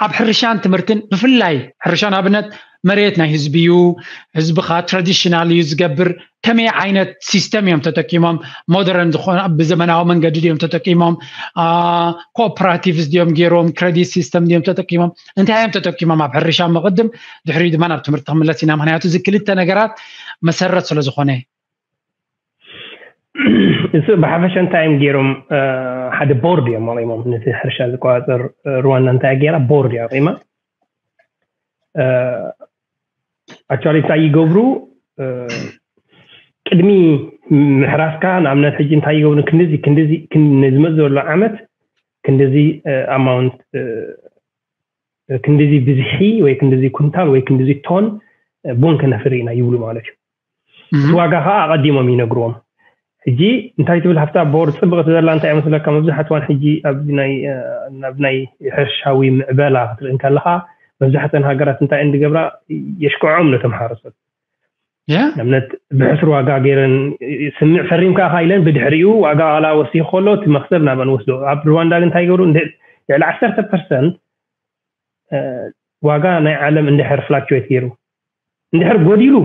ኣብ ሕርሻን ትምህርትን ብፍላይ ሕርሻ ንኣብነት መሬት ናይ ህዝቢ እዩ። ህዝብኻ ትራዲሽናል እዩ ዝገብር። ከመይ ዓይነት ሲስተም እዮም ተጠቂሞም? ሞደርን ዝኾነ ብዘመናዊ መንገዲ ድዮም ተጠቂሞም? ኮኦፐራቲቭስ ድዮም ገይሮም? ክሬዲት ሲስተም ድዮም ተጠቂሞም? እንታይ እዮም ተጠቂሞም ኣብ ሕርሻ መቕድም? ድሕሪ ድማ ናብ ትምህርቲ ክምለስ ኢና። ምክንያቱ እዚ ክልተ ነገራት መሰረት ስለ ዝኾነ። እሱ ብሓፈሻ እንታይ እዮም ገይሮም? ሓደ ቦርድ እዮም ኣቂሞም። ነቲ ሕርሻ ዝቆፃፀር ሩዋንዳ እንታይ ገይራ? ቦርድ እያ ኣቂማ። ኣክቹዋሊ እንታይ ይገብሩ? ቅድሚ ምሕራስካ ንኣብነት ሕጂ እንታይ ይገብሩ? ክንድዚ ክንድዚ ንዝመፅ ዘሎ ዓመት ክንድዚ ኣማውንት ክንድዚ ብዝሒ ወይ ክንድዚ ኩንታል ወይ ክንድዚ ቶን ቡን ከነፍሪ ኢና ይብሉ ማለት እዩ። እቲ ዋጋ ከዓ ኣቐዲሞም ይነግርዎም። ሕጂ እንታይ ትብል ሃፍታ ቦርድ ፅብቕቲ ዘላ እንታይ መስለካ? መብዛሕትዋን ሕጂ ኣብዚ ናይ ናብ ናይ ሕርሻዊ ምዕበላ ክትርኢ እንከለካ መብዛሕተን ሃገራት እንታይ እንድገብራ የሽክዖም ነቶም ሓረስቶት። ንኣብነት ብሕሱር ዋጋ ገይረን ስምዕ ፈሪምካ ኢኻ ኢለን ብድሕሪኡ ዋጋ ዋላ ወሲኹ ከሎ እቲ መክሰብ ናበን ወስዶ። ኣብ ሩዋንዳ ግን እንታይ ይገብሩ? ልዕሊ ዓሰርተ ፐርሰንት ዋጋ ናይ ዓለም እንድሕር ፍላክቹዌት ገይሩ እንድሕር ጎዲሉ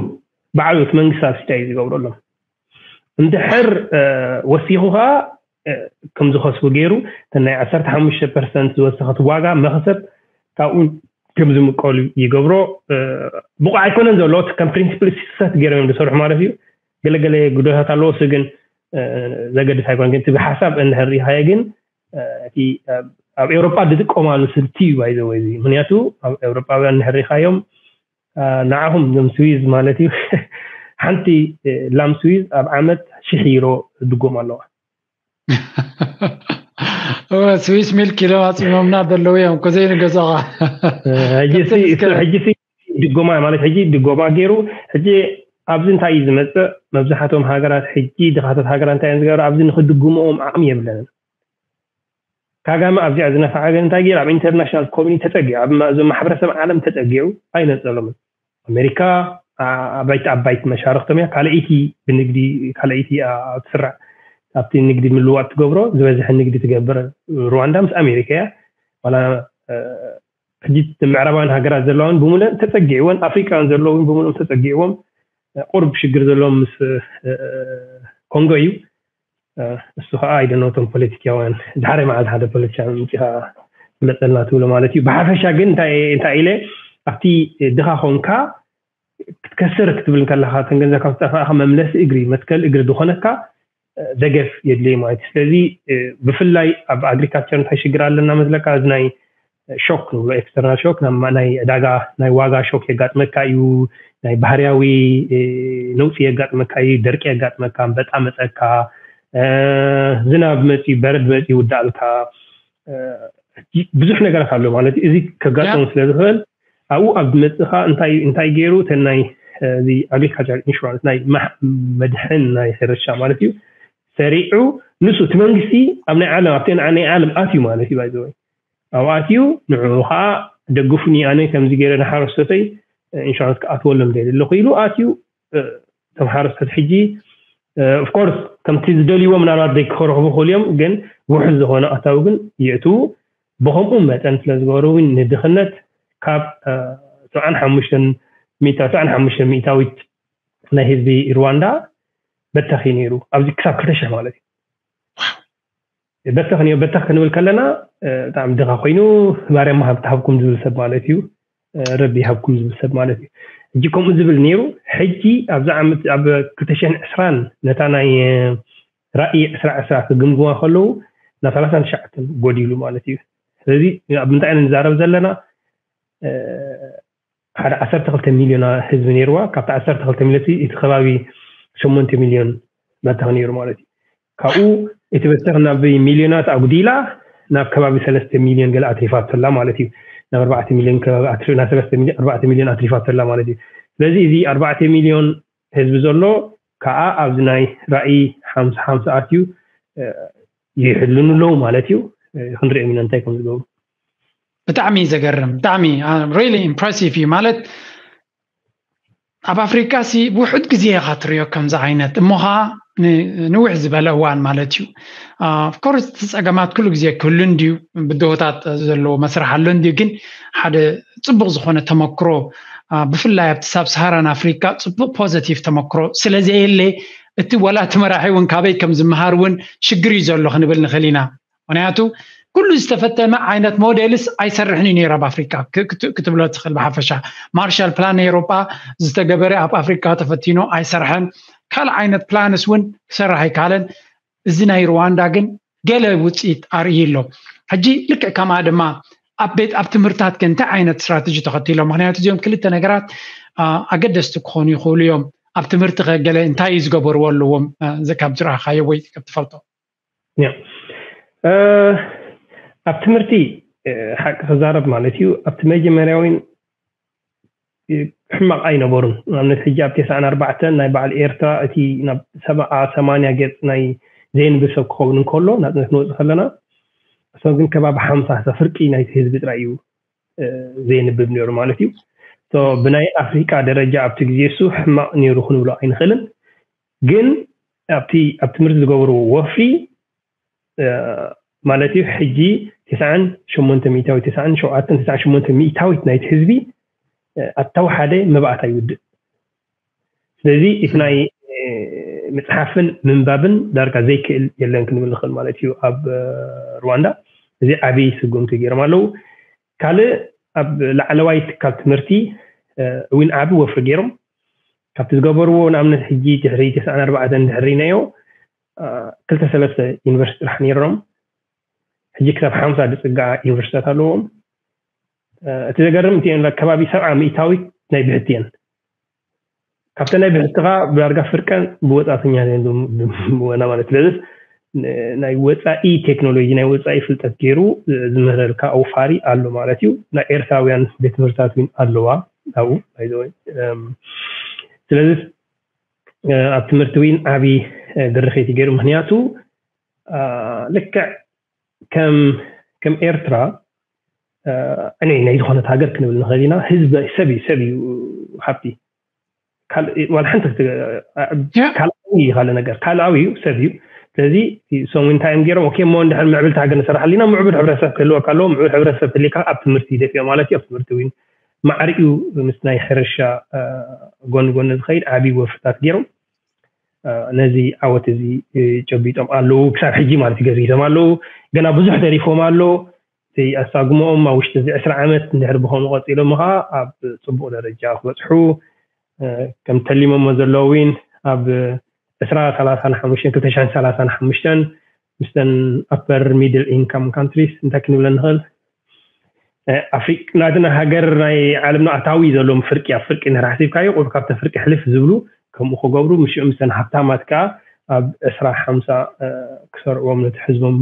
ባዕሉ እቲ መንግስቲ ሳብሲዳይ ዝገብረሎም። እንድሕር ወሲኹ ከዓ ከም ዝኸስቡ ገይሩ እተን ናይ ዓሰርተ ሓሙሽተ ፐርሰንት ዝወሰኸት ዋጋ መኽሰብ ካብኡ ከም ዝምቀሉ ይገብሮ። ብቑዕ ኣይኮነን ዘሎ፣ ከም ፕሪንሲፕል ሰት ገይሮም እዮም ዝሰርሑ ማለት እዩ። ገለገለ ጉዳያት ኣለዎ፣ እሱ ግን ዘገድስ ኣይኮነን። ግን እቲ ብሓሳብ እንድሕር ሪኢኻዮ ግን እቲ ኣብ ኤውሮጳ ዝጥቀማሉ ስልቲ እዩ ባይዘወይ እዚ። ምክንያቱ ኣብ ኤውሮጳውያን እንድሕር ሪኢኻዮም ንዓኹም ዞም ስዊዝ ማለት እዩ ሓንቲ ላም ስዊዝ ኣብ ዓመት ሽሕ ዩሮ ድጎም ኣለዋ። ስዊስ ሚልክ ኢሎም ኣፂሞምና ዘለዉ እዮም። ኮዘይ ንገዛኻ ሕጂ ድጎማ ማለት ሕጂ ድጎማ ገይሩ ሕጂ ኣብዚ እንታይ እዩ ዝመፅእ? መብዛሕትኦም ሃገራት ሕጂ ድኻታት ሃገራት እንታይ እዮም ዝገብሩ? ኣብዚ ንክድጉምኦም ዓቕሚ የብለንን። ካጋመ ኣብዚኣ ዝነፈዓ ግን እንታይ ገይሩ? ኣብ ኢንተርናሽናል ኮሚኒቲ ተፀጊዑ፣ ኣብ ማሕበረሰብ ዓለም ተፀጊዑ ኣይነፀሎምን። ኣሜሪካ ዓባይቲ ዓባይቲ መሻርክቶም እያ። ካልኣይቲ ብንግዲ ካልኣይቲ ትስራዕ ኣብቲ ንግዲ ምልዋጥ ትገብሮ ዝበዝሐ ንግዲ ትገብር ሩዋንዳ ምስ ኣሜሪካ እያ። ዋላ ሕጂ ምዕራባውያን ሃገራት ዘለውን ብምሉእን ተፀጊዕወን፣ ኣፍሪቃውያን ዘለውን ብምሉእም ተፀጊዕዎም። ቁርብ ሽግር ዘለዎም ምስ ኮንጎ እዩ። እሱ ከዓ ኣይደነቶም ፖለቲካውያን ድሓረ መዓልቲ ሓደ ፖለቲካ ምፂኻ ፍለጠልና ትብሎ ማለት እዩ። ብሓፈሻ ግን እንታይ ኢለ ኣብቲ ድኻ ኾንካ ክትከስር ክትብል ከለካ ተን ገንዘብ ካብ ዝጠፋእካ መምለሲ እግሪ መትከል እግሪ ዝኾነካ ደገፍ የድልየ ማለት እዩ። ስለዚ ብፍላይ ኣብ ኣግሪካልቸር እንታይ ሽግር ኣለና መስለካ? እዚ ናይ ሾክ ንብሎ ኤክስተርናል ሾክ ናይ ዕዳጋ ናይ ዋጋ ሾክ የጋጥመካ እዩ። ናይ ባህርያዊ ነውፂ የጋጥመካ እዩ። ደርቂ የጋጥመካ፣ ኣንበጣ መፀካ፣ ዝናብ መፂ በረድ መፂ ይውዳእልካ። ብዙሕ ነገራት ኣሎ ማለት እዩ። እዚ ከጋጥም ስለ ዝኽእል ኣብኡ ኣብ ዝመፅእኻ እንታይ እንታይ ገይሩ እተን ናይ እዚ ኣግሪካልቸር ኢንሹራንስ ናይ መድሕን ናይ ሕርሻ ማለት እዩ ሰሪዑ ንሱ እቲ መንግስቲ ኣብ ናይ ዓለም ኣብቲ ናይ ዓለም ኣትዩ ማለት እዩ ባይዘወይ ኣብኡ ኣትዩ ንዕኡ ከዓ ደግፉኒ ኣነ ከምዚ ገይረ ንሓረስቶተይ ኢንሹራንስ ክኣትወሎም ደሊ ኣለኹ ኢሉ ኣትዩ እቶም ሓረስቶት ሕጂ ኦፍኮርስ ከምቲ ዝደልይዎ ምናልባት ዘይክረኽቡ ክእሉ እዮም ግን ውሑስ ዝኾነ ኣታዊ ግን የእትዉ ብኸምኡ መጠን ስለ ዝገበሩ እውን ንድኽነት ካብ ሰብዓን ሓሙሽተን ሚእታ ሰብዓን ሓሙሽተን ሚእታዊት ናይ ህዝቢ ሩዋንዳ በተኽ እዩ ነይሩ ኣብዚ ክሳብ ክልተ ሽሕ ማለት እዩ በተኽ ነይሩ በተኽ ክንብል ከለና ብጣዕሚ ድኻ ኮይኑ ማርያም ሃብቲ ሃብኩም ዝብል ሰብ ማለት እዩ ረቢ ይሃብኩም ዝብል ሰብ ማለት እዩ ሕጂ ከምኡ ዝብል ነይሩ ሕጂ ኣብዚ ዓመት ኣብ ክልተ ሽሕን ዕስራን ነታ ናይ ራእይ ዕስራ ዕስራ ክግምግማ ከለዉ ናብ ሰላሳን ትሽዓተን ጎዲሉ ማለት እዩ ስለዚ ኣብ ምንታይ ኢና ንዛረብ ዘለና ሓደ ዓሰርተ ክልተ ሚልዮን ህዝቢ ነይርዋ ካብቲ ዓሰርተ ክልተ ሚልዮን እቲ ከባቢ ሸሞንተ ሚልዮን መተኽ ነይሩ ማለት እዩ ካብኡ እቲ በተኽ ናብ ሚልዮናት ኣጉዲላ ናብ ከባቢ ሰለስተ ሚልዮን ገለ ኣትሪፋቶላ ማለት እዩ ናብ ኣርባዕተ ሚልዮን ከባቢ ኣትሪ ናብ ሰለስተ ሚልዮን ኣርባዕተ ሚልዮን ኣትሪፋቶላ ማለት እዩ ስለዚ እዚ ኣርባዕተ ሚልዮን ህዝቢ ዘሎ ከዓ ኣብዚ ናይ ራእይ ሓምሳ ሓምሳ ኣትዩ ይሕልኑ ኣለዉ ማለት እዩ ክንሪኦም ኢና እንታይ ከም ዝገብሩ ብጣዕሚ ዘገርም ብጣዕሚ really impressive እዩ ማለት ኣብ ኣፍሪካ ሲ ውሑድ ግዜ ኢኻ ትሪኦ ከምዚ ዓይነት እሞ ኸዓ ንንውሕ ዝበለ እዋን ማለት እዩ። ኦፍኮርስ እቲ ፀገማት ኩሉ ግዜ ክህሉ እንድዩ፣ ብድሆታት ዘለዎ መስርሕ ኣሎ እንድዩ፣ ግን ሓደ ፅቡቕ ዝኾነ ተመክሮ ብፍላይ ኣብቲ ሳብ ሰሃራን ኣፍሪካ ፅቡቕ ፖዘቲቭ ተመክሮ ስለዘየለ እቲ ወላ እቲ መራሒ እውን ካበይ ከም ዝመሃር እውን ሽግር እዩ ዘሎ ክንብል ንኽእል ኢና። ምክንያቱ ኩሉ ዝተፈተነ ዓይነት ሞዴልስ ኣይሰርሕን እዩ ነይሩ ኣብ ኣፍሪካ ክትብሎ ትኽእል። ብሓፈሻ ማርሻል ፕላን ናይ ኤሮጳ ዝተገበረ ኣብ ኣፍሪካ ተፈቲኖ ኣይሰርሐን። ካልእ ዓይነት ፕላንስ እውን ክሰርሕ ኣይካለን። እዚ ናይ ሩዋንዳ ግን ገለ ውፅኢት ኣርእዩ ኣሎ። ሕጂ ልክዕ ከምኣ ድማ ኣብ ቤት ኣብ ትምህርታት ከ እንታይ ዓይነት ስትራተጂ ተኸቲሎም? ምክንያቱ እዚኦም ክልተ ነገራት ኣገደስቲ ክኾኑ ይኽእሉ እዮም። ኣብ ትምህርቲ ከ ገለ እንታይ እዩ ዝገበርዎ ኣለዎም? ካብ ዝረኣኻዮ ወይ ካብ ትፈልጦ? ኣብ ትምህርቲ ሓቂ ክዛረብ ማለት እዩ ኣብቲ መጀመርያዊን ሕማቕ ኣይነበሩን። ንኣብነት ሕጂ ኣብ ተስዓን ኣርባዕተን ናይ በዓል ኤርትራ እቲ ናብ ሰብዓ ሰማንያ ገጽ ናይ ዘየንብብ ሰብ ክኸውን እንከሎ ናጽነት ንወጽእ ከለና እሶም ግን ከባቢ ሓምሳ ፍርቂ ናይቲ ህዝቢ ጥራይ እዩ ዘየንብብ ነይሩ ማለት እዩ። ብናይ ኣፍሪቃ ደረጃ ኣብቲ ግዜ እሱ ሕማቕ ነይሩ ክንብሎ ኣይንኽእልን። ግን ኣብቲ ኣብ ትምህርቲ ዝገብርዎ ወፍሪ ማለት እዩ ሕጂ ተስዓን ሸሞንተ ሚእታዊት ተስዓን ሸውዓተን ተስዓን ሸሞንተ ሚእታዊት ናይቲ ህዝቢ ኣተወሓደ መባእታ ይውድእ። ስለዚ እቲ ናይ ምፅሓፍን ምንባብን ዳርጋ ዘይክእል የለን ክንብል ንኽእል ማለት እዩ። ኣብ ሩዋንዳ እዚ ዓብዪ ስጉምቲ ገይሮም ኣለዉ። ካልእ ኣብ ላዕለዋይ ትካል ትምህርቲ እውን ዓቢ ወፍሪ ገይሮም ካብቲ ዝገበርዎ ንኣብነት ሕጂ ድሕሪ ተስዓን ኣርባዕተን ድሕሪናዮ ክልተ ሰለስተ ዩኒቨርሲቲ ጥራሕ ነይሮም። ሕጂ ክሳብ ሓምሳ ዝፅጋዓ ዩኒቨርሲታት ኣለዎም። እቲ ዘገርም እቲ ከባቢ ሰብዓ ሚእታዊት ናይ ብሕቲ እየን። ካብተን ናይ ብሕቲ ከዓ ብዳርጋ ፍርቀን ብወፃእተኛ ወና ማለት ስለዚ ናይ ወፃኢ ቴክኖሎጂ ናይ ወፃኢ ፍልጠት ገይሩ ዝምህረልካ ኣውፋሪ ኣሎ ማለት እዩ። ናይ ኤርትራውያን ቤት ትምህርታት እውን ኣለዋ ኣብኡ። ስለዚ ኣብ ትምህርቲ እውን ዓብዪ ድርኺት ገይሩ ምክንያቱ ልክዕ ከም ከም ኤርትራ እኔ ናይ ዝኾነት ሃገር ክንብል ንኽእል ኢና። ህዝቢ ሰብ እዩ ሰብ እዩ ሃብቲ ዋላ ሓንቲ ካልኣዊ ካልእ ነገር ካልኣዊ እዩ ሰብ እዩ። ስለዚ ሰሙን እንታይ እዮም ገይሮም ኦኬ እሞ እንድሕር ምዕብልቲ ሃገር ንሰራሓሉ ኢና ምዕቡል ሕብረተሰብ ክህልወካ ኣለዎ። ምዕቡል ሕብረተሰብ ክህልካ ኣብ ትምህርቲ ይደፍዮ ማለት እዩ። ኣብ ትምህርቲ እውን ማዕሪኡ ምስ ናይ ሕርሻ ጎኒ ጎኒ ዝኸይድ ዓብዪ ወፍርታት ገይሮም ነዚ ዓወት እዚ ጨቢጦም ኣለዉ። ክሳብ ሕጂ ማለት ገዝጊዞም ኣለዉ። ገና ብዙሕ ተሪፎም ኣሎ። ኣሳግሞኦም ኣብ ውሽጢ እዚ ዕስራ ዓመት እንድሕር ብኸምኡ ቀፂሎም ከዓ ኣብ ፅቡቕ ደረጃ ክበፅሑ ከም ተሊሞሞ ዘለዉ እውን ኣብ ዕስራ ሰላሳን ሓሙሽተን ክልተ ሽሕን ሰላሳን ሓሙሽተን ምስተን ኣፐር ሚድል ኢንካም ካንትሪስ እንታይ ክንብለ ንኽእል ኣፍሪቅ ናትና ሃገር ናይ ዓለምና ኣታዊ ዘለዎም ፍርቂ ኣብ ፍርቂ እንድሕር ሓሲብካዮ ቁሩብ ካብተ ፍርቂ ሕልፍ ዝብሉ ከምኡ ክገብሩ ምሽኡ ምስተን ሃብታማት ከዓ ኣብ ዕስራ ሓምሳ ክሰርዕዎም ነቲ ህዝቦም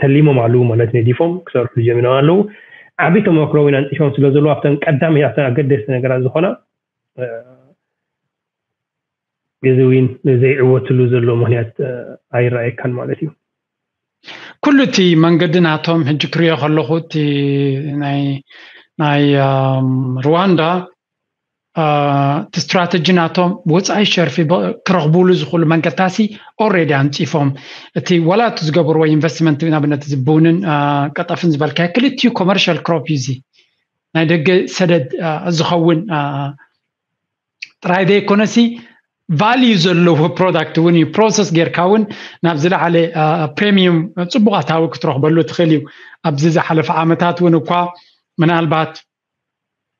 ተሊሞም ኣለዉ ማለት ነዲፎም ክሰርሑ ጀሚሮም ኣለዉ። ዓብዪ ተመክሮ እውን ኣንፂፎም ስለ ዘለዉ ኣብተን ቀዳመይ ኣብተን ኣገደስቲ ነገራት ዝኾና እዚ እውን ዘይዕወትሉ ዘሎ ምክንያት ኣይረኣየካን ማለት እዩ። ኩሉ እቲ መንገዲ ናቶም ሕጂ ክሪኦ ከለኹ እቲ ናይ ናይ ሩዋንዳ እቲ ስትራተጂ ናቶም ወፃኢ ሸርፊ ክረኽቡሉ ዝኽእሉ መንገድታሲ ኦሬዲ ኣንፂፎም እቲ ዋላ እቲ ዝገበርዎ ኢንቨስትመንት ንኣብነት ዝብውንን ቀጠፍን ዝበልካዮ ክልቲኡ ኮመርሻል ክሮፕ እዩ እዚ ናይ ደገ ሰደድ ዝኸውን ጥራይ ዘይኮነሲ ቫልዩ ዘለዎ ፕሮዳክት እውን እዩ ፕሮሰስ ጌርካ እውን ናብ ዝለዓለ ፕሬሚየም ፅቡቕ ኣታዊ ክትረኽበሉ ትኽእል እዩ። ኣብዚ ዝሓለፈ ዓመታት እውን እኳ ምናልባት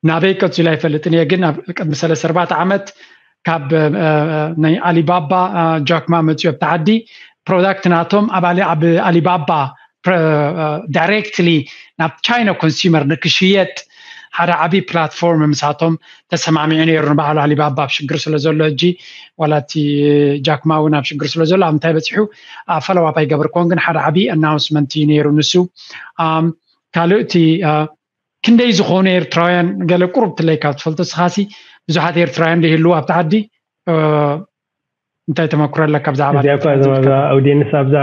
ናበይ ቀፂሉ ኣይፈልጥን እየ ግን ቅድሚ ሰለስተ ኣርባዕተ ዓመት ካብ ናይ ኣሊባባ ጃክማ መፅዮ ኣብቲ ዓዲ ፕሮዳክት ናቶም ኣብ ኣሊባባ ዳይሬክትሊ ናብ ቻይና ኮንሱመር ንክሽየጥ ሓደ ዓብዪ ፕላትፎርም ምሳቶም ተሰማሚዑ ነይሩ። ንባዕሉ ኣሊባባ ኣብ ሽግር ስለ ዘሎ ሕጂ ዋላ እቲ ጃክማ እውን ኣብ ሽግር ስለ ዘሎ ኣብ ምንታይ በፂሑ ፈለዋፕ ኣይገበርክዎን ግን ሓደ ዓብዪ ኣናውንስመንት እዩ ነይሩ ንሱ። ካልእ እቲ ክንደይ ዝኾኑ ኤርትራውያን ገለ ቁሩብ ትለይ ካብ ትፈልጦ ስኻሲ ብዙሓት ኤርትራውያን ዶ ይህልዉ ኣብቲ ዓዲ? እንታይ ተመክሮ ኣለካ ብዛዕባ እዚኣ እኳ እዞም ኣብዛ ኣውዲየንስ ኣብዛ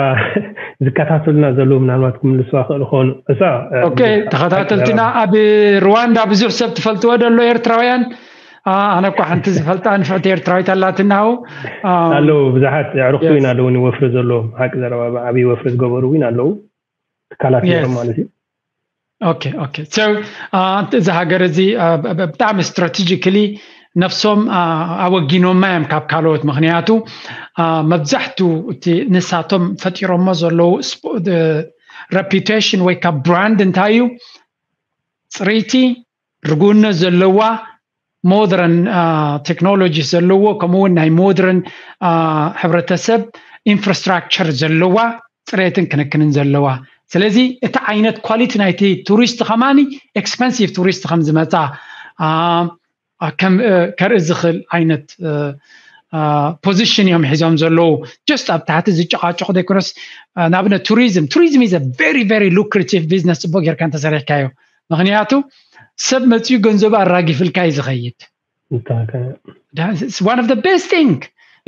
ዝከታተሉና ዘለዉ ምናልባት ክምልስዋ ክእሉ ክኾኑ እሳ ኦኬ ተኸታተልትና ኣብ ሩዋንዳ ብዙሕ ሰብ ትፈልጥዎ ደሎ ኤርትራውያን ኣነ እኳ ሓንቲ ዝፈልጣ ንፍዕቲ ኤርትራዊት ኣላትና። ኣለዉ ብዙሓት ኣዕሩኽቲ እውን ኣለዉ፣ ወፍሪ ዘለዎም፣ ሓቂ ዘረባ፣ ዓብዪ ወፍሪ ዝገበሩ እውን ኣለዉ፣ ትካላት እዮም ማለት እዩ። ኦኬ ኦኬ። እዛ ሃገር እዚ ብጣዕሚ ስትራቴጂካሊ ነፍሶም ኣወጊኖማ እዮም ካብ ካልኦት። ምክንያቱ መብዛሕቱ እቲ ንሳቶም ፈጢሮሞ ዘለዉ ሬፒቴሽን ወይ ካብ ብራንድ እንታይ እዩ? ፅርይቲ፣ ርጉእነት ዘለዋ፣ ሞደርን ቴክኖሎጂ ዘለዎ፣ ከምኡውን ናይ ሞደርን ሕብረተሰብ ኢንፍራስትራክቸር ዘለዋ፣ ፅሬትን ክንክንን ዘለዋ። ስለዚ እቲ ዓይነት ኳሊቲ ናይቲ ቱሪስት ከማኒ ኤክስፐንሲቭ ቱሪስት ከም ዝመፃ ከርኢ ዝኽእል ዓይነት ፖዚሽን እዮም ሒዞም ዘለዉ። ጀስት ኣብ ታሕቲ ዝጨቃጨቁ ዘይኮነስ፣ ንኣብነት ቱሪዝም፣ ቱሪዝም ኢዝ ቨሪ ቨሪ ሉክሬቲቭ ቢዝነስ፣ ፅቡቅ ጌርካ እንተሰሪሕካዮ። ምክንያቱ ሰብ መፅኡ ገንዘቡ ኣራጊፍልካ እዩ ዝኸይድ። One of the best thing፣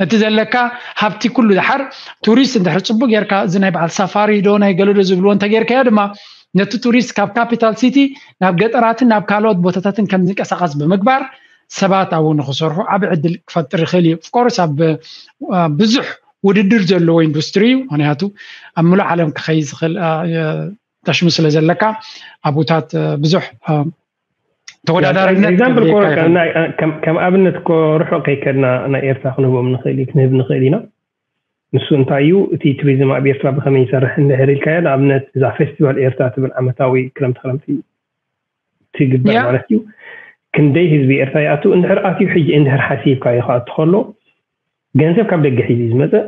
ነቲ ዘለካ ሃብቲ ኩሉ ድሓር ቱሪስት እንድሕር ፅቡቅ ጌርካ፣ እዚ ናይ በዓል ሳፋሪ ዶ ናይ ገለዶ ዝብልዎ እንተጌርካዮ ድማ፣ ነቲ ቱሪስት ካብ ካፒታል ሲቲ ናብ ገጠራትን ናብ ካልኦት ቦታታትን ከም ዝንቀሳቀስ ብምግባር፣ ሰባት ኣብኡ ንክሰርሑ ዓቢ ዕድል ክፈጥር ይኽእል እዩ። ኦፍኮርስ ኣብ ብዙሕ ውድድር ዘለዎ ኢንዱስትሪ እዩ። ምክንያቱ ኣብ ምሉእ ዓለም ክኸይድ ዝኽእል ተሽሙ ስለ ዘለካ፣ ኣብኡታት ብዙሕ ተወዳዳሪነት ከም ኣብነት እኮ ርሑቕ ከይከድና ናይ ኤርትራ ክንህቦም ንኽእል ክንህብ ንኽእል ኢና። ንሱ እንታይ እዩ? እቲ ቱሪዝም ኣብ ኤርትራ ብኸመይ ይሰርሕ እንድሕር ኢልካዮ፣ ንኣብነት እዛ ፌስቲቫል ኤርትራ ትብል ዓመታዊ ክረምቲ ክረምቲ ትግበር ማለት እዩ። ክንደይ ህዝቢ ኤርትራ ይኣቱ? እንድሕር ኣትዩ፣ ሕጂ እንድሕር ሓሲብካዮ ክኣቱ ከሎ፣ ገንዘብ ካብ ደገ ሒዙ እዩ ዝመፅእ።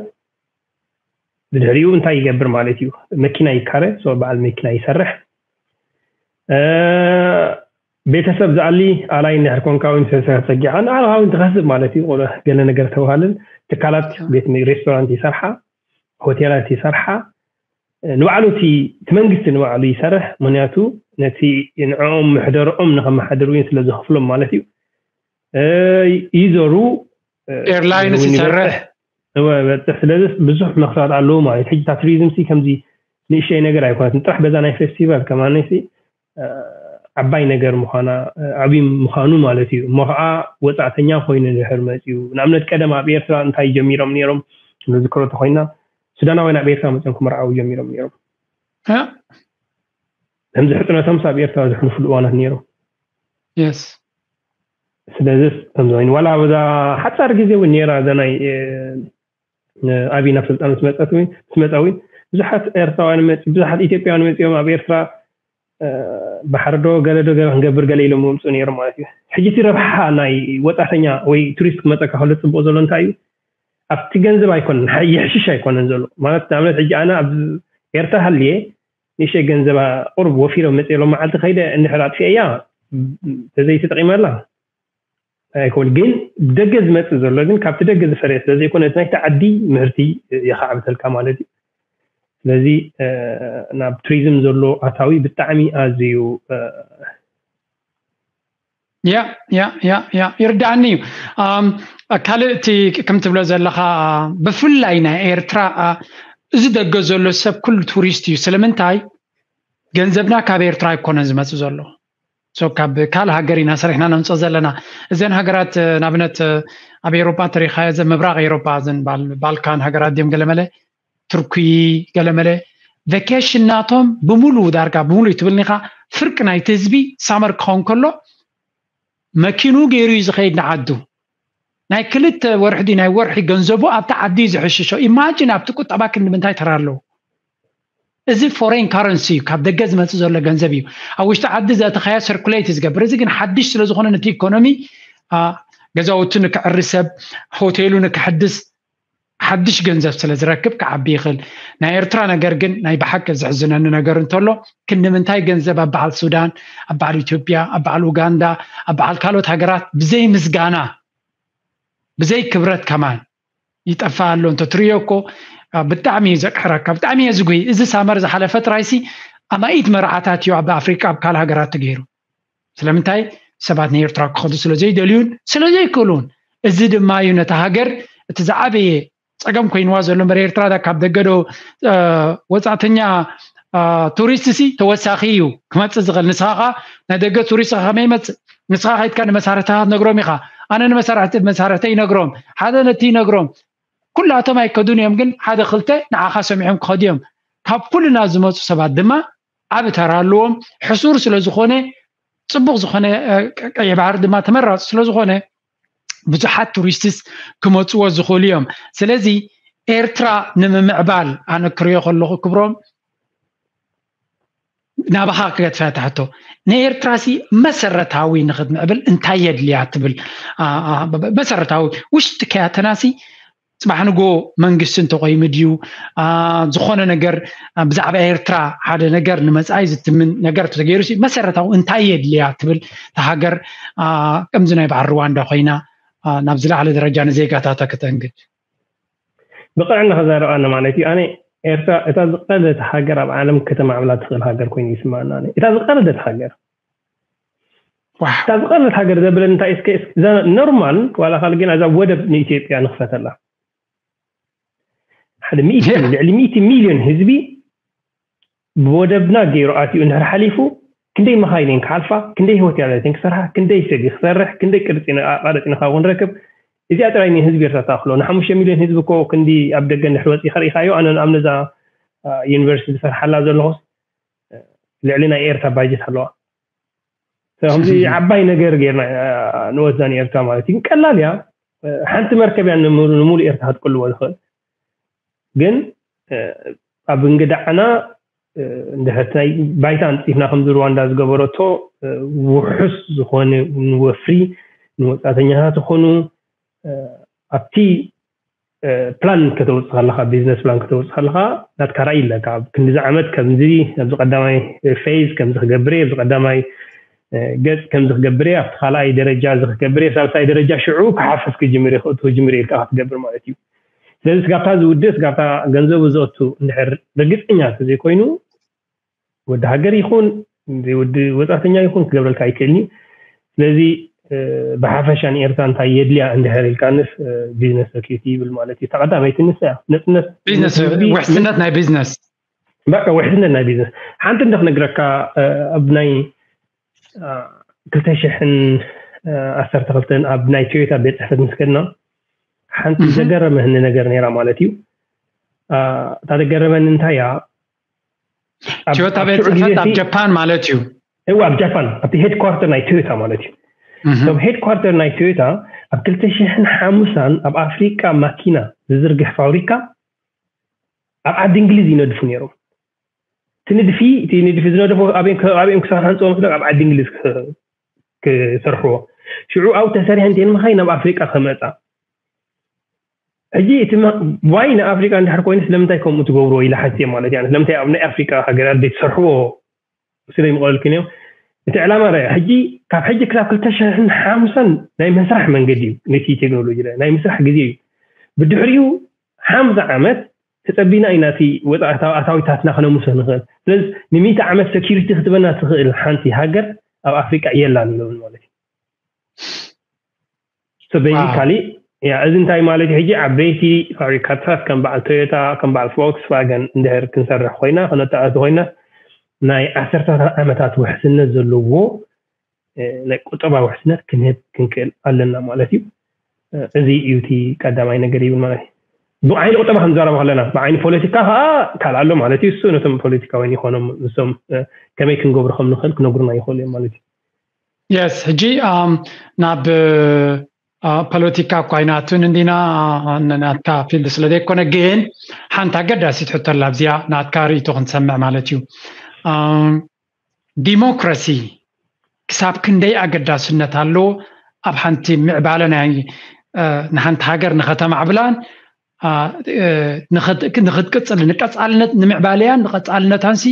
ብድሕሪኡ እንታይ ይገብር ማለት እዩ? መኪና ይካረ፣ በዓል መኪና ይሰርሕ። ቤተሰብ ዝኣሊ ኣላይ እንድሕር ኮንካ ወይ ሰሰ ጸጊዓ ንዓኻ እውን ትኸስብ ማለት እዩ። ገለ ነገር ተባሃልን ትካላት ቤት ሬስቶራንት ይሰርሓ፣ ሆቴላት ይሰርሓ። ንባዕሉ እቲ መንግስቲ ንባዕሉ ይሰርሕ፣ ምክንያቱ ነቲ ንዕኦም ምሕደርኦም ንኸመሓድር እውን ስለ ዝኸፍሎም ማለት እዩ። ይዘሩ፣ ኤርላይንስ ይሰርሕ። በፅሕ። ስለዚ ብዙሕ መኽሳት ኣለዉ ማለት። ሕጂ እታ ቱሪዝም ሲ ከምዚ ንእሽተይ ነገር ኣይኮነትን። ጥራሕ በዛ ናይ ፌስቲቫል ከማነሲ ዓባይ ነገር ምዃና፣ ዓብዪ ምዃኑ ማለት እዩ። እሞ ከዓ ወፃእተኛ ኮይኑ ድሕር መፅዩ፣ ንኣብነት ቀደም ኣብ ኤርትራ እንታይ ጀሚሮም ነይሮም ንዝክሮ ተኮይና፣ ሱዳናውያን ኣብ ኤርትራ መፅዮም ክምርዓው ጀሚሮም ነይሮም። ከምዚ ሕፅነቶም ኣብ ኤርትራ ዘሕልፉሉ እዋናት ነይሮም። ስለዚ ከምዚ ኮይኑ ዋላ ኣብዛ ሓፃር ግዜ እውን ነይራ እዛ ናይ ኣብይ ናብ ስልጣን ምስ መፀት እውን ምስ መፃ እውን ብዙሓት ኤርትራውያን መፂ ብዙሓት ኢትዮጵያውያን መፂኦም ኣብ ኤርትራ ባሕሪ ዶ ገለ ዶ ገለ ክንገብር ገለ ኢሎም መምፅኡ ነይሮም ማለት እዩ። ሕጂ እቲ ረብሓ ናይ ወፃእተኛ ወይ ቱሪስት ክመፀካ ከሎ ፅቡቅ ዘሎ እንታይ እዩ? ኣብቲ ገንዘብ ኣይኮነን፣ ይሕሽሽ ኣይኮነን ዘሎ ማለት። ንኣብነት ሕጂ ኣነ ኣብ ኤርትራ ሃልየ ንእሽተይ ገንዘብ ቁሩብ ወፊረ መፅእ ሎም መዓልቲ ከይደ እንድሕር ኣጥፊአያ ተዘይተጠቂመላ ኣይኮን። ግን ደገ ዝመፅእ ዘሎ ግን ካብቲ ደገ ዝፈረየ ስለ ዘይኮነ እቲ ናይቲ ዓዲ ምህርቲ የኻዕብተልካ ማለት እዩ። ስለዚ ናብ ቱሪዝም ዘሎ ኣታዊ ብጣዕሚ ኣዝዩ ያ ያ ያ ያ ይርዳእኒ እዩ። ካልእ እቲ ከም ትብሎ ዘለኻ ብፍላይ ናይ ኤርትራ እዚ ደገ ዘሎ ሰብ ኩሉ ቱሪስት እዩ። ስለምንታይ ገንዘብና ካብ ኤርትራ ኣይኮነን ዝመፅእ ዘሎ። ካብ ካልእ ሃገር ኢና ሰሪሕና ነምፅኦ ዘለና። እዘን ሃገራት ንኣብነት ኣብ ኤሮጳ ተሪኻዮ፣ እዘን ምብራቕ ኤሮጳ፣ እዘን ባልካን ሃገራት ድዮም ገለመለ፣ ቱርኪ ገለመለ፣ ቨኬሽን ናቶም ብምሉ ዳርጋ ብምሉ ትብልኒኻ፣ ፍርቂ ናይቲ ህዝቢ ሳመር ክኸውን ከሎ መኪኑ ገይሩ እዩ ዝኸይድ ንዓዱ። ናይ ክልተ ወርሒ ድዩ ናይ ወርሒ ገንዘቡ ኣብቲ ዓዲ እዩ ዝሕሽሾ። ኢማጂን ኣብቲ ቁጠባ ክንዲ ምንታይ ተራ ኣለዎ? እዚ ፎሬን ካረንሲ እዩ፣ ካብ ደገ ዝመፅእ ዘሎ ገንዘብ እዩ። ኣብ ውሽጢ ዓዲ ዘእተኻዮ ሰርኩሌት እዩ ዝገብር። እዚ ግን ሓድሽ ስለ ዝኾነ ነቲ ኢኮኖሚ ገዛውቱ ንክዕሪ ሰብ ሆቴሉ ንክሕድስ ሓድሽ ገንዘብ ስለ ዝረክብ ክዓቢ ይኽእል። ናይ ኤርትራ ነገር ግን ናይ ብሓቂ ዘሕዝነኒ ነገር እንተሎ ክንዲ ምንታይ ገንዘብ ኣብ በዓል ሱዳን፣ ኣብ በዓል ኢትዮጵያ፣ ኣብ በዓል ኡጋንዳ፣ ኣብ በዓል ካልኦት ሃገራት ብዘይ ምስጋና ብዘይ ክብረት ከማን ይጠፋ ኣሎ። እንተ ትሪዮ እኮ ብጣዕሚ እዩ ዘቅሕረካ፣ ብጣዕሚ እየ ዝጉሂ። እዚ ሳመር ዝሓለፈ ጥራይሲ ኣማኢት መርዓታት እዩ ኣብ ኣፍሪቃ ኣብ ካልእ ሃገራት ተገይሩ። ስለምንታይ ሰባት ንኤርትራ ክኸዱ ስለ ዘይደልዩን ስለ ዘይክእሉን። እዚ ድማ እዩ ነታ ሃገር እቲ ዝዓበየ ፀገም ኮይንዋ ዘሎ። እምበር ኤርትራ ካብ ደገ ዶ ወፃእተኛ ቱሪስት ሲ ተወሳኺ እዩ ክመፅእ ዝኽእል። ንስኻ ኸ ናይ ደገ ቱሪስት ከመይ ይመፅእ? ንስኻ ከይድካ ንመሳርሕትኻ ትነግሮም ኢኻ፣ ኣነ ንመሳርሕቲ መሳርሕተይ ይነግሮም፣ ሓደ ነቲ ይነግሮም። ኩላቶም ኣይከዱን እዮም፣ ግን ሓደ ክልተ ንዓኻ ሰሚዖም ክኸዱ እዮም። ካብ ኩልና ዝመፁ ሰባት ድማ ዓቢ ተራ ኣለዎም። ሕሱር ስለ ዝኾነ፣ ፅቡቕ ዝኾነ ቀይሕ ባሕሪ ድማ ተመራፂ ስለ ዝኾነ ብዙሓት ቱሪስትስ ክመፅዎ ዝኽእሉ እዮም። ስለዚ ኤርትራ ንምምዕባል ኣነ ክሪኦ ከለኹ ክብሮም ናባኻ ክገድፋ ትሕቶ፣ ንኤርትራሲ መሰረታዊ ንክትምዕብል እንታይ የድልያ ትብል? መሰረታዊ ውሽጢ ከያተናሲ ፅባሕ ንጎ መንግስቲ እንተቆይሙ ድዩ ዝኾነ ነገር ብዛዕባ ኤርትራ ሓደ ነገር ንመፃኢ ዝትምን ነገር ተገይሩ፣ መሰረታዊ እንታይ የድልያ ትብል? እታ ሃገር ከምዚ ናይ በዓል ሩዋንዳ ኮይና ናብ ዝለዓለ ደረጃ ንዜጋታታ ክተንግድ። ብቕንዕና ክዛረብ ኣነ ማለት እዩ። ኣነ ኤርትራ እታ ዝቐለለት ሃገር ኣብ ዓለም ከተማዕብላ ትኽእል ሃገር ኮይኑ ይስማና። እታ ዝቐለለት ሃገር እታ ዝቐለለት ሃገር ዘብለን እንታይ እስከ ኖርማል ዋላ ካል ግን እዛ ወደብ ንኢትዮጵያ ንኽፈተላ ሓደ ሚእቲ ልዕሊ ሚእቲ ሚልዮን ህዝቢ ብወደብና ገይሩ ኣትዩ እንድሕር ሓሊፉ ክንደይ መኻይን እየን ክሓልፋ፣ ክንደይ ሆቴላት እየን ክሰርሓ፣ ክንደይ ሰብ እዩ ክሰርሕ፣ ክንደይ ቅርፂ ኣቃረፂና ካብኡ ንረክብ። እዚኣ ጥራይ ንህዝቢ ኤርትራ ተኣኽሎ። ንሓሙሽተ ሚልዮን ህዝቢ እኮ ክንዲ ኣብ ደገ እንድሕር ወፂእኻ ርኢኻዮ። ኣነ ንኣብነት እዛ ዩኒቨርሲቲ ዝሰርሓላ ዘለኹስ ልዕሊ ናይ ኤርትራ ባጀት ኣለዋ። ከምዚ ዓባይ ነገር ጌርና ንወስዳ ንኤርትራ ማለት እዩ። ቀላል እያ። ሓንቲ መርከብ እያ ንሙሉእ ኤርትራ ክትቅልቦ ዝኽእል። ግን ኣብ እንግዳዕና እንድሕር ናይ ባይታ ኣንፂፍና ከምዚ ሩዋንዳ ዝገበረቶ ውሑስ ዝኾነ ንወፍሪ ንወፃተኛታት ዝኾኑ ኣብቲ ፕላን ከተውፅእ ከለካ ቢዝነስ ፕላን ከተውፅእ ከለካ ናትካ ራእይ ኣለካ። ኣብ ክንዲዚ ዓመት ከምዚ ኣብዚ ቀዳማይ ፌዝ ከምዚ ክገብር እየ፣ ኣብዚ ቀዳማይ ገጽ ከምዚ ክገብር እየ፣ ኣብቲ ካልኣይ ደረጃ እዚ ክገብር እየ፣ ሳልሳይ ደረጃ ሽዑ ክሓፍስ ክጅምር እየ፣ ክእቱ ክጅምር እየ ኢልካ ክትገብር ማለት እዩ። ስለዚ ስጋብታ ዝውድእ ስጋብታ ገንዘቡ ዘእቱ እንድሕር ርግፀኛ እንተዘይኮይኑ ወዲ ሃገር ይኹን ዘይወዲ ወፃተኛ ይኹን ክገብረልካ ኣይክእልኒ። ስለዚ ብሓፈሻ ንኤርትራ እንታይ የድልያ እንድሕር ኢልካንስ ቢዝነስ ሰኪሪቲ ይብል ማለት እዩ። ተቐዳመይቲ ንሳ እያ ነፅነት ቢዝነስ ውሕስነት ናይ ቢዝነስ በቃ ውሕስነት ናይ ቢዝነስ ሓንቲ እንደ ክነግረካ ኣብ ናይ ክልተ ሽሕን ዓሰርተ ክልተን ኣብ ናይ ቶዮታ ቤት ፅሕፈት ምስ ከድና ሓንቲ ዘገረመህኒ ነገር ነይራ ማለት እዩ። እታ ዘገረመኒ እንታይ እያ ቶዮታ ቤት ፅሕፈት ኣብ ጃፓን ማለት እዩ። እዋ ኣብ ጃፓን ኣብቲ ሄድኳርተር ናይ ቶዮታ ማለት እዩ። እቶም ሄድኳርተር ናይ ቶዮታ ኣብ ክልተ ሽሕን ሓሙሳን ኣብ ኣፍሪቃ ማኪና ዝዝርግሕ ፋብሪካ ኣብ ዓዲ እንግሊዝ ይነድፉ ነይሮም። እቲ ንድፊ እቲ ንድፊ ዝነደፎ ኣበይም ክሰርሑ ኣንፅኦ መስለ ኣብ ዓዲ እንግሊዝ ክሰርሕዎ። ሽዑ ኣብኡ ተሰሪሐ እንተ ንመኻይ ናብ ኣፍሪቃ ክመፃ ሕጂ እቲ ዋይ ንኣፍሪቃ እንድሕር ኮይኑ ስለምንታይ ከምኡ ትገብርዎ ኢለ ሓትየ ማለት እያ። ስለምንታይ ኣብ ናይ ኣፍሪቃ ሃገራት ዘይትሰርሕዎ ስለ ይምቐለልክን እዮም። እቲ ዕላማ ርአ ሕጂ ካብ ሕጂ ክሳብ ክልተ ሽሕን ሓምሳን ናይ መስራሕ መንገዲ እዩ። ነቲ ቴክኖሎጂ ናይ ምስራሕ ግዜ እዩ። ብድሕሪኡ ሓምሳ ዓመት ተፀቢና ኢና እቲ ወፃ ኣታዊታትና ክነምሶ ንኽእል። ስለዚ ንሚእቲ ዓመት ሰኪሪቲ ክትበና ትኽእል ሓንቲ ሃገር ኣብ ኣፍሪቃ የላን ኢሎም ማለት እዩ። ቤዚካሊ ያ እዚ እንታይ ማለት ሕጂ ዓበይቲ ፋብሪካታት ከም በዓል ቶዮታ ከም በዓል ፎክስቫገን እንድሕር ክንሰርሕ ኮይና ክነተኣቱ ኮይና ናይ ዓሰርታት ዓመታት ውሕስነት ዘለዎ ናይ ቁጠባ ውሕስነት ክንህብ ክንክእል ኣለና ማለት እዩ። እዚ እዩ እቲ ቀዳማይ ነገር ይብል ማለት እዩ። ብዓይኒ ቁጠባ ከም ዘረባ ከለና ብዓይኒ ፖለቲካ ከዓ ካልእ ኣሎ ማለት እዩ። እሱ ነቶም ፖለቲካውያን ይኾኖም ንሶም ከመይ ክንገብሩ ከም ንኽእል ክነግሩና ይኽእሉ እዮም ማለት እዩ። የስ ሕጂ ናብ ፖለቲካ እኳ ኣይናትን እንዲና ናትካ ፊልድ ስለ ዘይኮነ ግን ሓንቲ ኣገዳሲት ሕቶ ኣላ ኣብዚኣ ናትካ ርእይቶ ክንሰምዕ ማለት እዩ። ዲሞክራሲ ክሳብ ክንደይ ኣገዳስነት ኣለዎ ኣብ ሓንቲ ምዕባለ ናይ ንሓንቲ ሃገር ንኸተማዕብላን ንክትቅፅል ንቀፃልነት ንምዕባለያን ንቀፃልነታንሲ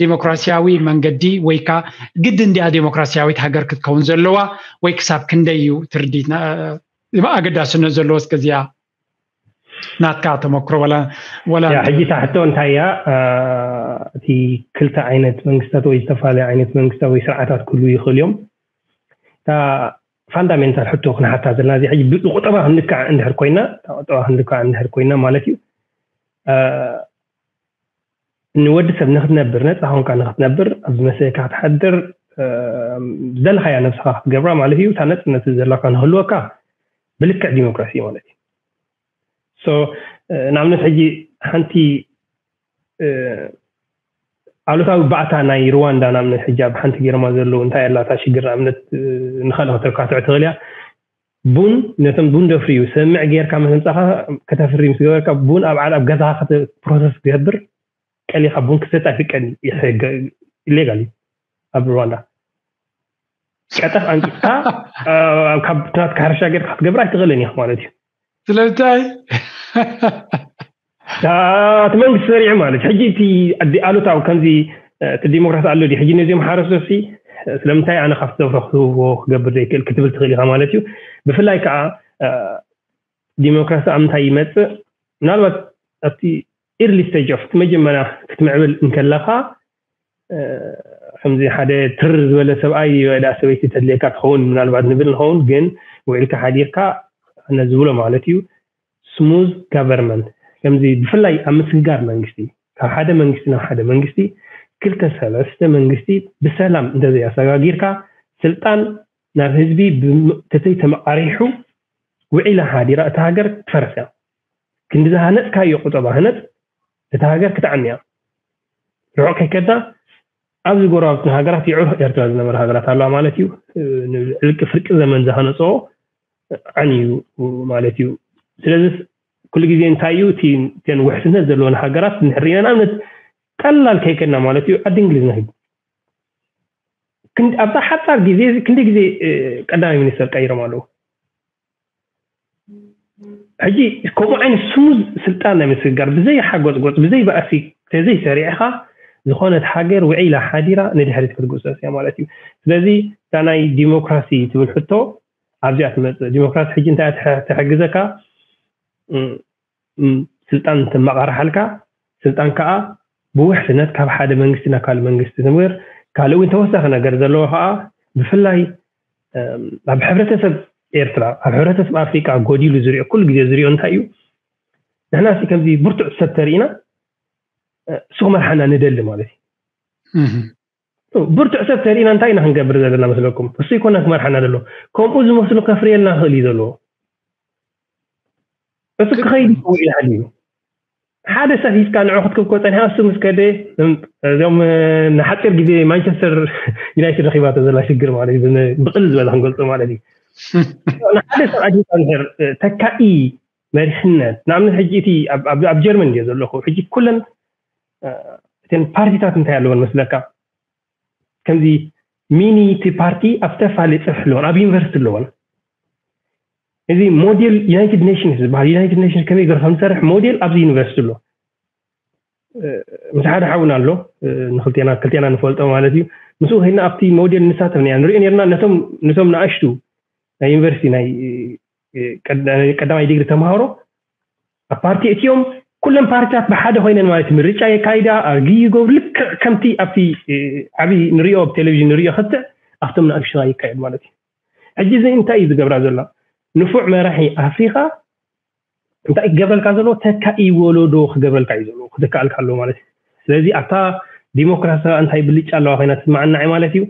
ዲሞክራሲያዊ መንገዲ ወይ ከዓ ግድ እንዲያ ዲሞክራሲያዊት ሃገር ክትከውን ዘለዋ ወይ ክሳብ ክንደይ እዩ ትርዲት ኣገዳስነት ዘለዎ እስከዚያ ናትካ ተመክሮ ወላ ወላ ሕጂ ታሕቶ እንታይ እያ እቲ ክልተ ዓይነት መንግስታት ወይ ዝተፈላለዩ ዓይነት መንግስታት ወይ ስርዓታት ክህሉ ይኽእል እዮም። እታ ፋንዳሜንታል ሕቶ ክንሓታ ዘለና እዚ ሕጂ ብቁጠባ ክንልክዓ እንድሕር ኮይና ቁጠባ ክንልክዓ እንድሕር ኮይና ማለት እዩ ንወዲ ሰብ ንክትነብር ነፃ ኮንካ ንክትነብር ኣብዚ መሰካ ክትሓድር ዘለኻያ ነብስኻ ክትገብራ ማለት እዩ። እታ ነፅነት ዘለካ ንክህልወካ ብልክዕ ዲሞክራሲ ማለት እዩ። ንኣብነት ሕጂ ሓንቲ ኣሉታዊ ባእታ ናይ ሩዋንዳ ንኣብነት ሕጂ ኣብ ሓንቲ ገርማ ዘለዉ እንታይ ኣላታ ሽግር ንኣብነት ንካልእ ከተካትዕ ትኽእል እያ። ቡን ነቶም ቡን ደፍርዩ ሰምዕ ጌርካ ምስ ምጻኻ ከተፍሪ ምስ ገበርካ ቡን ኣብ ዓል ኣብ ገዛኻ ፕሮሰስ ክገብር ቀሊኻ ቡን ክሰት ኣይፍቀድ ኢሌጋል እዩ ኣብ ሩዋንዳ። ቀጠፍ ኣንቂጥካ ካብ ናትካ ሕርሻ ጌርካ ክትገብር ኣይትኽእልን ኢኻ ማለት እዩ። ስለምንታይ እቲ መንግስቲ ሰሪዑ ማለት ሕጂ እቲ ኣሉታዊ ከምዚ እቲ ዲሞክራሲ ኣሎ ድዩ ሕጂ ነዚኦም ሓረስቶሲ ስለምንታይ ኣነ ካብቲ ዘፍረኽዎ ክገብር ዘይክእል ክትብል ትኽእል ኢኻ ማለት እዩ። ብፍላይ ከዓ ዲሞክራሲ ኣብ ምንታይ ይመፅእ ምናልባት ኣብቲ early stage of እቲ መጀመርያ ክትምዕብል እንከለኻ ከምዚ ሓደ ትር ዝበለ ሰብኣይ ወዳ ሰበይቲ ተድልየካ ትኸውን ምናልባት ንብል ንኸውን ግን ውዒልካ ሓዲርካ ኣነ ዝብሎ ማለት እዩ smooth government ከምዚ ብፍላይ ኣብ ምስግጋር መንግስቲ ካብ ሓደ መንግስቲ ናብ ሓደ መንግስቲ ክልተ ሰለስተ መንግስቲ ብሰላም እንተዘይኣሰጋጊርካ ስልጣን ናብ ህዝቢ ተተይ ተመቃሪሑ ውዒላ ሓዲራ እታ ሃገር ትፈርስ እያ። ክንዲ ዝሃነፅካዮ ቁጠባ ህነፅ እታ ሃገር ክትዓሚ እያ። ርሑቕ ከይከድና ኣብዚ ጎረባብትና ሃገራት የዕሩኽ ኤርትራ ዝነበረ ሃገራት ኣለዋ ማለት እዩ። ንዕልቂ ፍርቂ ዘመን ዝሃነፅኦ ዓንዩ ማለት እዩ። ስለዚ ኩሉ ግዜ እንታይ እዩ እተን ውሕስነት ዘለወን ሃገራት ንሕርኢና ንኣብነት ቀላል ከይከድና ማለት እዩ ዓዲ እንግሊዝ ንኺድ ኣብዛ ሓፃር ግዜ ክንደ ግዜ ቀዳማይ ሚኒስተር ቀይሮም ኣለዉ። ሕጂ ከምኡ ዓይነት ስሙዝ ስልጣን ናይ ምስግጋር ብዘይ ሓጎፅጎፅ ብዘይ ባእሲ ተዘይ ሰሪዕኻ ዝኾነት ሃገር ውዒላ ሓዲራ ንድሕሪት ክትጉሰስ እያ ማለት እዩ። ስለዚ እታ ናይ ዲሞክራሲ ትብል ሕቶ ኣብዚኣ ትመፅእ። ዲሞክራሲ ሕጂ እንታይ ትሕግዘካ? ስልጣን ተመቃርሓልካ ስልጣን ከዓ ብውሕስነት ካብ ሓደ መንግስቲ ናብ ካልእ መንግስቲ ትምር ካልእ እውን ተወሳኺ ነገር ዘለዎ ከዓ ብፍላይ ኣብ ሕብረተሰብ ኤርትራ ኣብ ሕብረተሰብ ኣፍሪቃ ጎዲሉ ዝሪኦ ኩሉ ግዜ ዝሪኦ እንታይ እዩ ንሕና ሲ ከምዚ ብርቱዕ ሰብ ተሪኢና እሱ ክመርሓና ንደሊ ማለት እዩ ብርቱዕ ሰብ ተሪእና እንታይ ኢና ክንገብር ዘለና መስለኩም? እሱ ይኮና ክመርሓና ዘሎ ከምኡ ዝመስሉ ከፍርየልና ክእል እዩ ዘለዎ። እሱ ክኸይድ ይኸውን ኢልሃልዩ ሓደ ሰብ ሂዝካ ንዑ ክትክብኮ ፀኒሓ እሱ ምስ ከደ እዚኦም ንሓፂር ግዜ ማንቸስተር ዩናይትድ ረኪባቶ ዘላ ሽግር ማለት እዩ። ብቅል ዝበለ ክንገልፆ ማለት እዩ። ንሓደ ሰብ ኣዲካ ንር ተካኢ መሪሕነት ንኣብነት ሕጂ እቲ ኣብ ጀርመን እዮ ዘለኹ ሕጂ ኩለን እተን ፓርቲታት እንታይ ኣለወን መስለካ? ከምዚ ሚኒ እቲ ፓርቲ ኣብ ዝተፈላለየ ፅፍሒ ኣለዎን ኣብ ዩኒቨርሲቲ ኣለዎን። እዚ ሞዴል ዩናይትድ ኔሽንስ ዝበሃል ዩናይትድ ኔሽንስ ከመይ ገር ከምዝሰርሕ ሞዴል ኣብዚ ዩኒቨርሲቲ ኣሎ። ምስ ሓደ ሓውና ኣሎ ንክልቴና ክልቴና ንፈልጦ ማለት እዩ። ምስኡ ከይድና ኣብቲ ሞዴል ንሳተፍ ና ንሪኦ ነርና ነቶም ንቶም ንኣሽቱ ናይ ዩኒቨርሲቲ ናይ ቀዳማይ ዲግሪ ተምሃሮ ኣብ ፓርቲ እትዮም ኩለን ፓርቲታት ብሓደ ኮይነን ማለት ምርጫ የካይዳ ኣርጊ ይገብሩ ልክዕ ከምቲ ኣብቲ ዓብይ ንሪኦ ኣብ ቴሌቪዥን ንሪኦ ክትዕ ኣብቶም ንኣሽቱ ይካየድ ማለት እዩ። ሕጂ እዚ እንታይ እዩ ዝገብራ ዘሎ? ንፉዕ መራሒ ኣፍሪካ እንታይ ክገብረልካ ዘሎ? ተካኢ ወለዶ ክገብረልካ እዩ ዘሎ ክተካኣልካ ኣሎ ማለት እዩ። ስለዚ ኣብታ ዲሞክራሲ እንታይ ብልጫ ኣለዋ ኮይና ትስማዓና ማለት እዩ።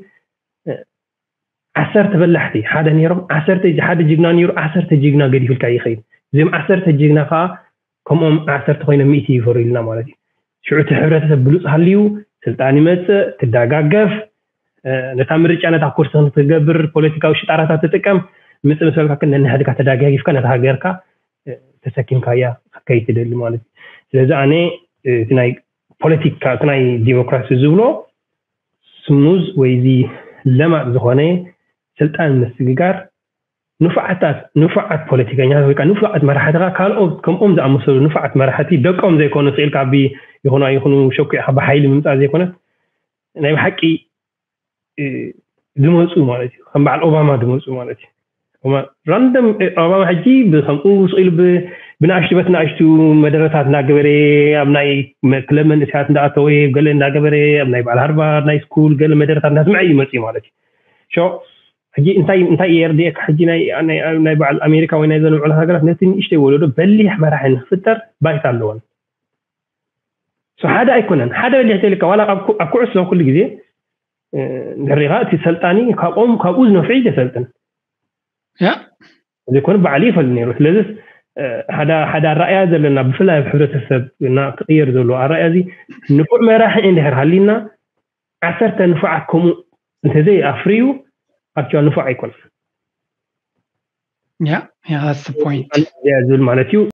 ዓሰርተ በላሕቲ ሓደ ነይሮም ዓሰርተ ሓደ ጅግና ነይሩ ዓሰርተ ጅግና ገዲፍልካ ይኸይድ። እዚኦም ዓሰርተ ጅግና ከዓ ከምኦም ዓሰርተ ኮይኖም ሚእቲ ይፈሩ ኢልና ማለት እዩ። ሽዑ እቲ ሕብረተሰብ ብሉፅ ሃልዩ ስልጣን ይመፅእ ትዳጋገፍ ነታ ምርጫ ነታ ኩርሲ ክትገብር ፖለቲካዊ ሽጣራታት ትጥቀም ምፅእ ምስ በልካ ግን ነንሕድካ ተዳጋጊፍካ ነታ ሃገርካ ተሰኪምካያ ክትከይድ ትደሊ ማለት እዩ። ስለዚ ኣነ እቲ ናይ ፖለቲካ እቲ ናይ ዲሞክራሲ ዝብሎ ስሙዝ ወይ እዚ ለማጥ ዝኾነ ስልጣን ምስግጋር ንፉዓታት ንፉዓት ፖለቲከኛታት ወይ ከዓ ንፉዓት መራሕቲ ከዓ ካልኦት ከምኦም ዝኣመሰሉ ንፉዓት መራሕቲ ደቆም ዘይኮኑ ስኢልካ ብ ይኹኑ ኣይኹኑ ሸኩዕካ ብሓይሊ ምምፃእ ዘይኮነ ናይ ብሓቂ ዝመፁ ማለት እዩ። ከም በዓል ኦባማ ዝመፁ ማለት እዩ። ራንደም ኦባማ ሕጂ ብከምኡ ስኢሉ ብንኣሽቱ በት ንኣሽቱ መደረታት እናገበረ ኣብ ናይ ክለብ መንእሰያት እንዳኣተወ ገለ እንዳገበረ ኣብ ናይ በዓል ሃርቫርድ ናይ ስኩል ገለ መደረታት እንዳስምዐ እዩ መፅኡ ማለት እዩ። ሕጂ እንታይ እንታይ የርድኤካ ሕጂ ናይ ናይ በዓል ኣሜሪካ ወይ ናይ ዘንብዑ ሃገራት ነቲ ንእሽተይ ወለዶ በሊሕ መራሒ ንክፍጠር ባይታ ኣለዎን። ሓደ ኣይኮነን ሓደ በሊሕ ተልካ ዋላ ኣብ ኩዕሶ ኩሉ ግዜ ንሪኻ እቲ ሰልጣኒ ካብኦም ካብኡ ዝነፍዑ ይሰልጥን ያ ዘይኮነ ባዕሉ ይፈል ነይሩ። ስለዚ ሓደ ሓደ ኣረኣያ ዘለና ብፍላይ ኣብ ሕብረተሰብ እና ክቕየር ዘሎ ኣረኣያ እዚ ንፉዕ መራሒ እንድሕር ሃሊና ዓሰርተ ንፉዓት ከምኡ እንተዘይ ኣፍርዩ ኣክቹዋሊ ንፉዕ ኣይኮነን። ያ ያ that's the point ዝብል ማለት እዩ።